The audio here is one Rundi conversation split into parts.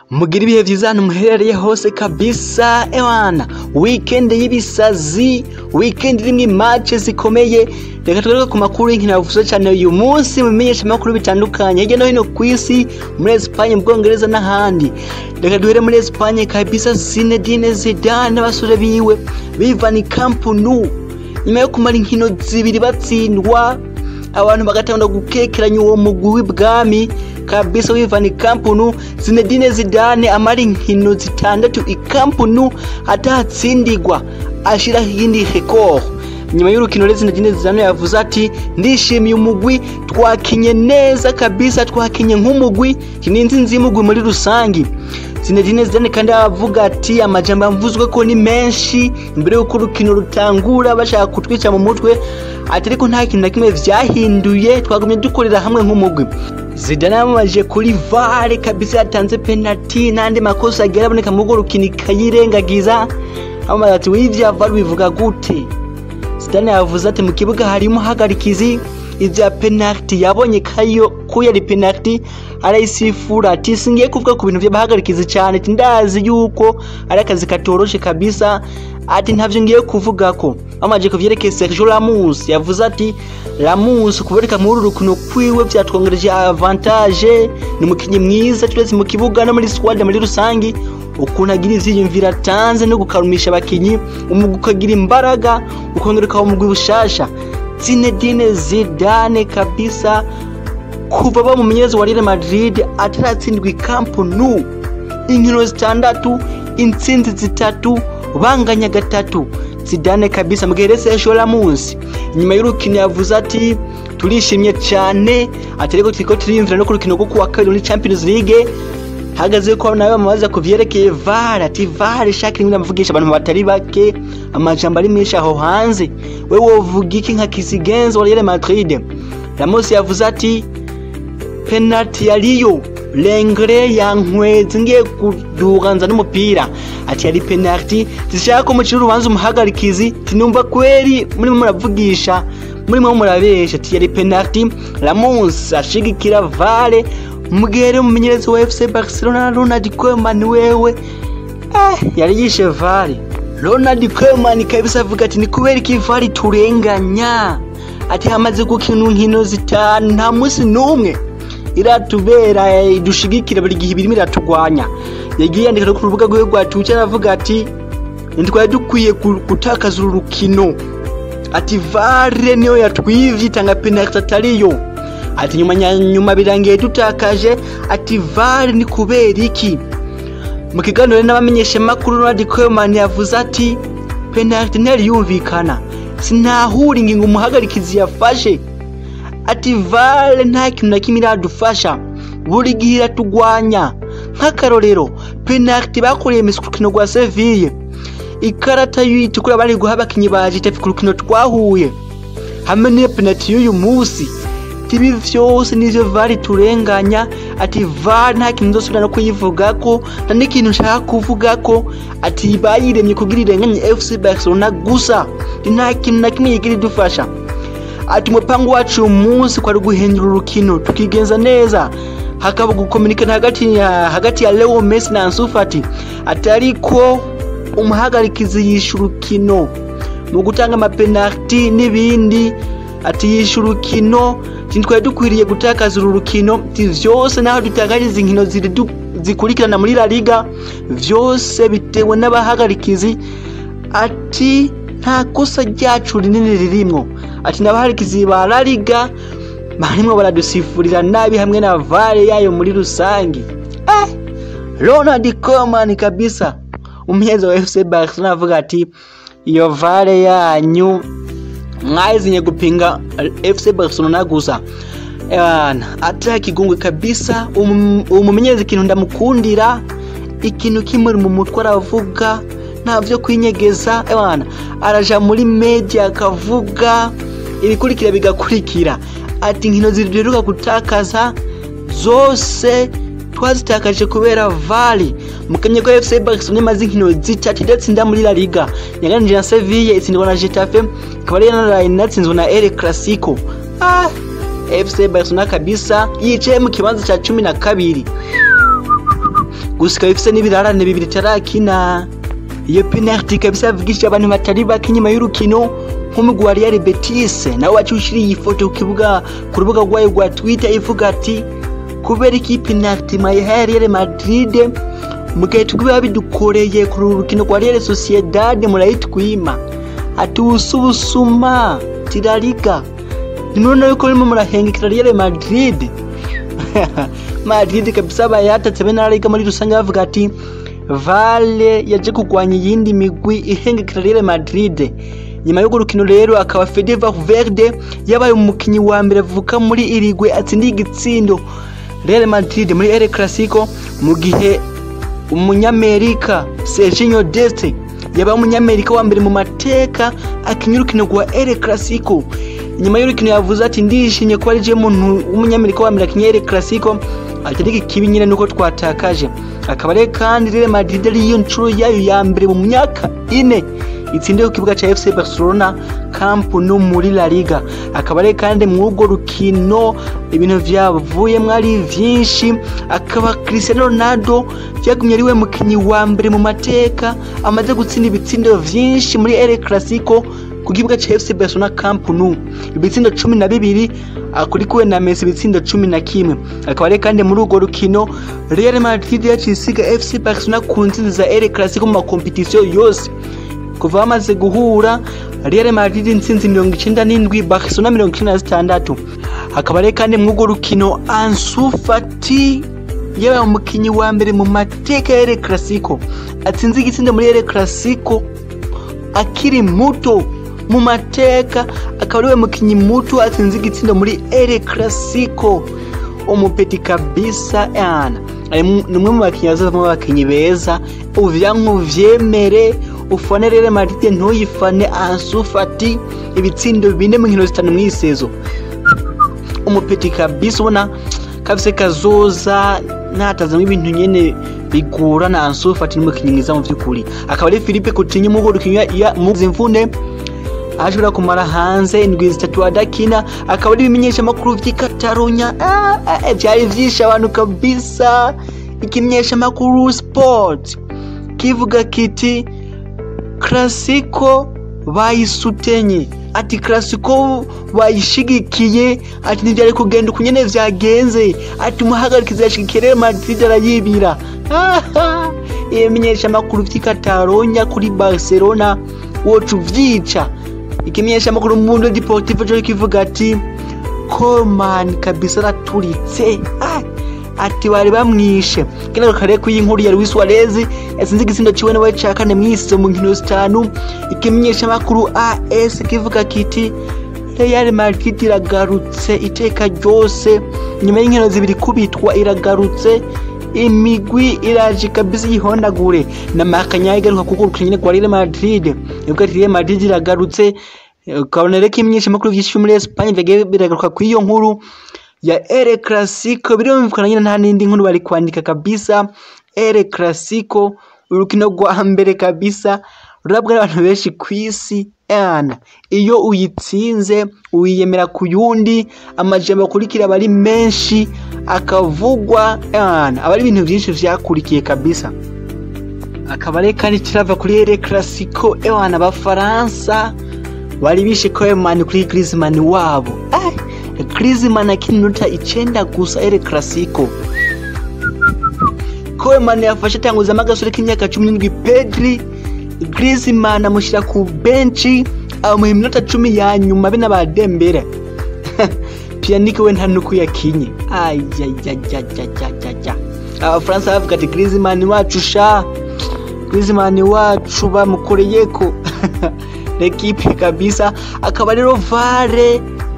Mugira ibihe vyiza ahantu muherereye hose kabisa. Ewana, weekend y'ibisazi, weekend irimwo imatch zikomeye. Reka tugaruke ku makuru y'inkino yavuzwe cyane uyu munsi mu bimenyeshamakuru bitandukanye hirya no hino ku isi, muri Espagne, mu Bwongereza n'ahandi. Reka duhere muri Espagne kabisa. Zinedine Zidane n'abasore biwe bivana Camp Nou nyuma yo kumara inkino zibiri batsindwa, abantu bagatangura gukekeranya uwo mugwi w'ibwami kabisa wivana Camp Nou. Zinedine Zidane amara inkino zitandatu i Camp Nou atatsindigwa, ashiraho iyindi record. Nyuma y'urukino rero, Zinedine Zidane yavuze ati: "Ndishimiye umugwi, twakinye neza kabisa, twakinye nk'umugwi, ni intsinzi y'umugwi muri rusangi." Zinedine Zidane kandi avuga ati: "Amajambo amvuzwe ko ni menshi imbere y'uko urukino rutangura, bashaka kutwica mu mutwe," ati: "ariko nta kintu na kimwe vyahinduye, twagumye dukorera hamwe nk'umugwi." Zidane yamamaje kuri VAR kabisa, yatanze penalty n'andi makosa agiye aboneka mu urwo rukino ikayirengagiza. Amamaje ati: "W'ivya VAR bivuga gute?" Zidane yavuze ati: "Mu kibuga harimo hagarikizi, ivya penalty yabonye kayo ko yari penalty arayisifura." Ati: "Singiye kuvuga ku bintu vy'abahagarikizi cyane," ati: "ndazi yuko ari akazi katoroshe kabisa," ati: "ntavyo ngiye kuvugako." Amaje ku vyerekeye Sergio Ramos, yavuze ati: "Ramos kuboneka muri uru rukino kwiwe vyatwongereje avantage, ni umukinyi mwiza turetse mu kibuga no muri squad muri rusangi, ukuntu agira ivyiyumviro atanze no gukarumisha abakinyi, umugwi ukagira imbaraga, ukongera ukaba umugwi bushasha." Zinedine Zidane kabisa, kuva bamumenyereza wa Real Madrid ataratsindwa Camp Nou, inkino zitandatu, intsinzi zitatu, banganya gatatu. Zidane kabisa. Mugihe Sergio Ramos nyuma y'urukino yavuze ati: "Turishimye cyane," ati: "ariko turiko turiyumvira no ku rukino rwo kuwa kabiri muri Champions League." Hagaze ko nawe bamubaza ku vyerekeye VAR, ati: "VAR ishaka rimwe ndamuvugisha abantu batari bake, amajambo ari menshi aho hanze, we wovuga iki nka kizigenza wa Real Madrid?" Ramos yavuze ati: "Penalty yariyo, Lenglet yankweze ngiye kuduganza n'umupira," ati: "yari penalty, zishaka ko mucira urubanza umuhagarikizi, tinumva kweri murimo muravugisha, murimo murabesha," ati: "yari penalty." Ramos ashigikira VAR. Mugihe rero umumenyereza wa FC Barcelona Ronald Koeman wewe yari yishe VAR. Ronald Koeman kabisa avuga ati: "Ni kubera iki VAR turenganya?" Ati: "Hamaze gukina inkino zitanu, nta munsi n'umwe iratubera idushigikira, buri gihe birimo iratugwanya." Yagiye yandika ku rubuga rwiwe rwa Twitter, aravuga ati: "Ntitwari dukwiye gutakaza uru rukino," ati: "VAR niyo yatwivye, itanga penalty atariyo," ati: "nyuma nyuma birangiye dutakaje," ati: "VAR ni kubera iki?" Mu kiganiro n'abamenyeshamakuru, Ronald Koeman yavuze ati: "Penalty ntiyari yumvikana, sinahura ingingo umuhagarikizi yafashe," ati: "VAR nta kintu na kimwe iradufasha, buri gihe iratugwanya. Nk'akarorero, penalty bakoreye Messi ku rukino rwa Seville, ikarata y'itukura bari guha abakinyi ba Getafe ku rukino twahuye, hamwe n'iyo penalty y'uyu munsi, ibi vyose nivyo VAR turenganya." Ati: "VAR nta kintu nzosubira no kuyivugako, nta n'ikintu nshaka kuvugako," ati: "bayiremye kugira irenganye FC Barcelona gusa, nta kintu na kimwe yigira idufasha." Ati: "Umupangu wacu uyu munsi kwari guhindura urukino, tukigenza neza, hakaba gukominikana hagati ya Leo Messi na Ansu Fati," ati: "ariko umuhagarikizi yishe urukino mu gutanga amapenalty n'ibindi," ati: "yishe urukino, ntitwari dukwiriye gutakaza uru rukino," ati: "vyose naho dutakaje inkino ziri zikurikirana muri La Liga, vyose bitewe n'abahagarikizi," ati: "nta kosa ryacu rinini ririmwo," ati: "n'abahagarikizi ba La Liga barimwo baradusifurira nabi hamwe na VAR yayo muri rusange." Ronald Koeman kabisa, umumenyereza wa FC Barcelona, avuga ati: "Iyo VAR yanyu mwayizinye gupinga FC Barcelona gusa." Ebana, ata kigungwe kabisa. Umumenyereza, ikintu ndamukundira, ikintu kimuri mu mutwe aravuga, nta vyo kwinyegeza. Ebana, araja muri media akavuga, ibikurikira bigakurikira. Ati: "Inkino ziheruka gutakaza zose twazitakaje kubera VAR." Mukenye ko FC Barcelona imaze inkino zitatu idatsinda muri La Liga: yaganije na Sevilla, itsindwa na Getafe, ikaba ari yanaraye inatsinzwe na El Clasico. FC Barcelona kabisa yicaye mu kibanza ca 12. Gusa ifise n'ibirarane bibiri tarakina. Iyo penalty kabisa yavugishije abantu batari bake inyuma y'urukino. Nk'umugwi wa Real Betis nawe waciye ushira iyi foto ku kibuga ku rubuga rwayo rwa Twitter, ivuga ati: "Kubera iki penalty mwayihaye Real Madrid, mu gihe twe bidukoreye ku rukino rwa Real Sociedad murayitwima?" Ati: "Ubusubusuma tirariga, ntimurabona yuko murimo murahengekera Real Madrid?" Madrid kabisa bayatatse bene La Liga muri rusange, bavuga ati VAR yaje kurwanya iyindi migwi ihengekera Real Madrid. Nyuma y'urwo rukino rero, akaba Fede Valverde yabaye umukinyi wa mbere avuka muri Uruguay atsindiye igitsindo Real Madrid muri El Clasico, mu gihe umunyamerika Serginho Dest yabaye umunyamerika wa mbere mu mateka akinya urukino rwa El Clasico. Nyuma y'urukino yavuze ati: "Ndishimye kuba ari muntu w'umunyamerika wa mbere akinye El Clasico," ati: "Ariko ikibi nyine nuko twatakaje." Akaba rero kandi Real Madrid ariyo nshuro yayo ya mbere mu myaka 4 itsindiye ku kibuga ca FC Barcelona Camp Nou muri La Liga. Akaba rero kandi mw'urwo rukino ibintu vyavuyemwo ari vyinshi. Akaba Cristiano Ronaldo yagumye ari we mukinyi wa mbere mu mateka amaze gutsinda ibitsindo vyinshi muri El Clasico ku kibuga ca FC Barcelona Camp Nou, ibitsindo 12, akurikiwe na Messi ibitsindo 11. Akaba rero kandi muri urwo rukino Real Madrid yaciye isiga FC Barcelona ku ntsinzi za El Clasico mu makompetisiyo yose. Kuva bamaze guhura, Real Madrid intsinzi 97, Barcelona 96. Akaba rero kandi muri urwo rukino Ansu Fati yabaye umukinyi wa mbere mu mateka ya El Clasico atsinze igitsindo muri El Clasico akiri muto mu mateka, akaba ariwe mukinyi muto atsinze igitsindo muri El Clasico. Umupeti kabisa yana ni umwe mu bakinyi bazavamo abakinyi beza. Uvyanke uvyemere, ufane Real Madrid ntuyifane, Ansu Fati ibitsindo 4 mu nkino 5 mw'isezo. Umupeti kabisa ubona kafise kazoza natazamo ibintu nyene bigorana. Ansu Fati ni umukinyi mwiza mu vy'ukuri. Akaba ari Philippe Coutinho mu rukino mu imvune ashobora kumara hanze indwi 3 adakina. Akaba ari ibimenyesha makuru vy'i Catalonia vyari vyishe abantu kabisa. Ikimenyesha makuru Sport kivuga kiti: "Clasico bayisutenye," ati: "Clasico bayishigikiye," ati: "Ntivyari kugenda uko nyene vyagenze," ati: "Umuhagarikizi yashigikiye Real Madrid arayibira." Ibimenyesha makuru vy'i Catalonia kuri Barcelona woca uvyica. Ikimenyesha makuru Mundo Deportivo cyo kivuga ati: "Koeman kabisa araturitse," ati: "Bari bamwishe." Kino kare ku inkuru ya Luis Suarez yatsinze igitsindo ciwe nawe ca kane mw'isi mu nkino 5. Ikimenyesha makuru AS kivuga kiti: "Real Madrid iragarutse iteka ryose nyuma y'inkino 2 kubitwa, iragarutse, imigwi iraje kabisa yihondagure." Na Marca igaruka kuko urukino nyene rwa Real Madrid ivuga ati: "Real Madrid iragarutse." Ukabona rero ko ibimenyesha makuru vyinshi muri Espagne vyagiye biragaruka kw'iyo nkuru ya El Clasico. Birumvikana nyine nta n'indi nkuru bari kwandika kabisa. El Clasico, urukino rwa mbere kabisa rurabwa n'abantu benshi kw'isi yana. Iyo uyitsinze uyiyemera ku yundi, amajambo akurikira aba ari menshi akavugwa yana, aba ari ibintu vyinshi vyakurikiye kabisa. Akaba rero kandi kirava kuri El Clasico, ewana, abafaransa bari bishe Koeman kuri Griezmann wabo. Griezmann akina inota 9 gusa El Clasico, Koeman yafashe atanguzamo agasore k'imyaka 17 Pedri, Griezmann amushyira ku benchi, amuha iminota 10 ya nyuma be n'aba Dembele. Pjanic we nta nuko yakinye. Ayayayayayaya, abafaransa bavuga ati: "Griezmann wacu sha, Griezmann wacu bamukoreyeko l'équipe kabisa." Akaba rero VAR,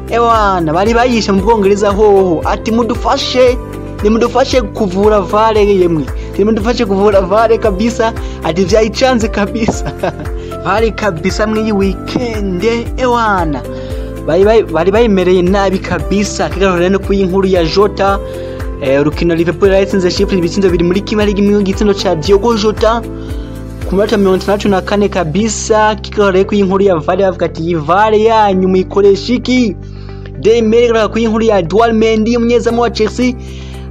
ewana, bari bayishe mu Bwongereza hoho, ati: "Mudufashe, nimudufashe kuvura VAR, yemwe nimudufashe kuvura VAR kabisa," ati: "Vyayicanze kabisa VAR kabisa." Mw'iyi weekend, ewana, bari bayimereye nabi kabisa. Kigarura no kuyi nkuru ya Jota, urukino Liverpool yatsinze Sheffield ibitsindo 2-1, ari kimwe igitsindo ca Diogo Jota ku minota 64 kabisa. Kigarura ko inkuru ya VAR, bavuga ati: "Iyi VAR yanyu muyikoresha iki?" Daily Mail igarura ku inkuru ya Edouard Mendy, umunyezamu wa Chelsea.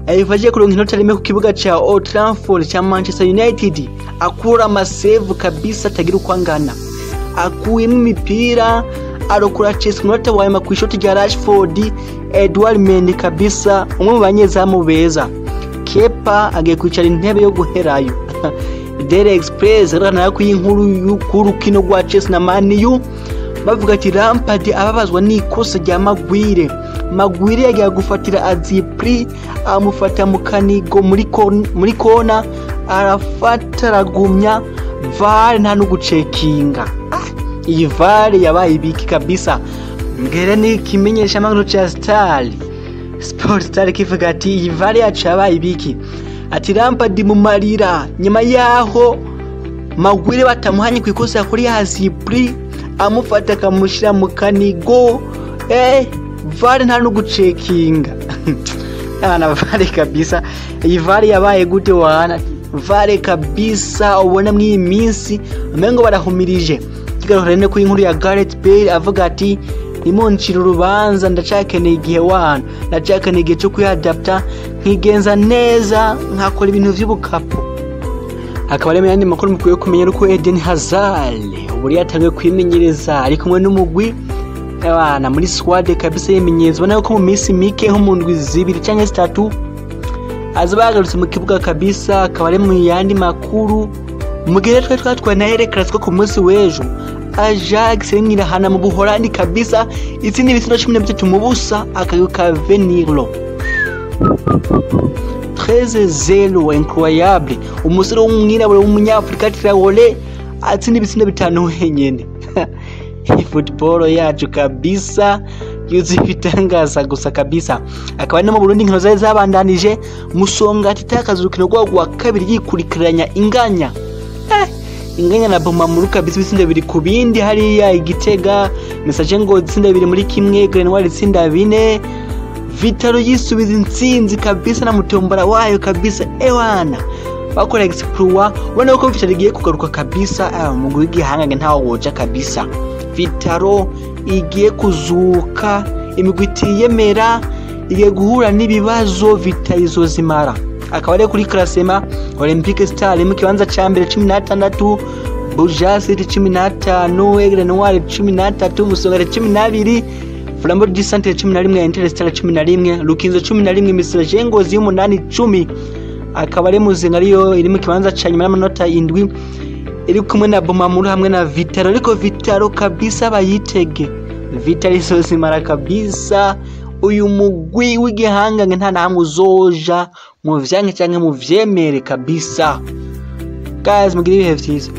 Yayifaje kuronka inota rimwe ku kibuga ca Old Trafford ca Manchester United, akura amasevu kabisa atagira uko angana, akuyemo imipira arokora Chelsea ku munota wa nyuma ku ishoti rya Rashford. Edouard Mendy kabisa, umwe mu banyezamu beza. Kepa agiye kwicara intebe yo guherayo. Daily Express nayo ku inkuru y'urukino rwa Chelsea na Man U, bavuga ati Lampard ababazwa n'ikosa rya Maguire. Maguire yagiye gufatira Azpli, amufata mu kanigo muri kona, arafata aragumya, VAR nta no gucekinga. Iyi VAR yabaye ibiki kabisa? Ngere ni kimenyesha makuru cha Star Sport Star kivuga ati iyi VAR yacu yabaye ibiki? Ati Lampard mu marira nyuma yaho Maguire batamuhanye ku ikosa kuri Azpli, amufata akamushyira mu kanigo, VAR nta no gucekinga. Ana VAR kabisa, iyi VAR yabaye gute wana? VAR kabisa ubona mw'iyi minsi umengo barahumirije. Kigarukira ne ku inkuru ya Gareth Bale avuga ati nimuncira urubanza, ndacakeneye igihe wana, ndacakeneye igihe cyo kuyadapta nkigenza neza, nkakora ibintu vy'ubukapo. Hakaba harimo yandi makuru mukwiye kumenya uko Eden Hazard ubu yatangiye kwimenyereza ari kumwe n'umugwi abana muri squad kabisa, yimenyereza. Ubona ko mu minsi mike, nko mu ndwi 2 cyangwa 3, aza bagarutse mu kibuga kabisa. Akaba ari mu yandi makuru mu gihe twari twatwaye na El Clasico ku munsi w'ejo, Ajax rimwe irahana mu Buholandi kabisa, itsinda ibitsindo 13 ku busa akagwi ka Venlo, 13-0, incroyable. Umusore w'umwirabura w'umunyafurika Traore atsinda ibitsindo 5 wenyene. Football yacu kabisa yuzuye ibitangaza gusa kabisa. Akaba no mu Burundi inkino zari zabandanije, Musonga itakaza urukino rwabo rwa kabiri yikurikiranya, inganya na Bumamuru kabisa, ibitsindo 2 ku bindi. Hariya Igitega, Messager Ngozi itsinda 2-1, Grenoir itsinda 4, Vital'O yisubiza intsinzi kabisa na mutombora wayo kabisa, ewana bakora exploit. Ubona ko Vital'O igiye kugaruka kabisa, umugwi w'igihangange ntawo woja kabisa. Vital'O igiye kuzuka, imigwi itiyemera igiye guhura n'ibibazo, Vital'O izozimara. Akaba ari kuri classement, Olympique Star mu kibanza ca mbere 16, Buja City 15, Aigle Noir 13, Musongati 12, Flambeau du Centre 11, Inter Star 11, Rukinzo 11, Messager Ngozi y'umunani 10. Akaba ari Muzinga ariyo iri mu kibanza ca nyuma n'amanota 7, iri kumwe na Bumamuru hamwe na Vital'O. Ariko Vital'O kabisa bayitege, Vital'O izozimara kabisa. Uyu mugwi w'igihangange nta namwe uzoja mu vyanke canke mu vyemere kabisa. Guys, mugire ibihe vyiza.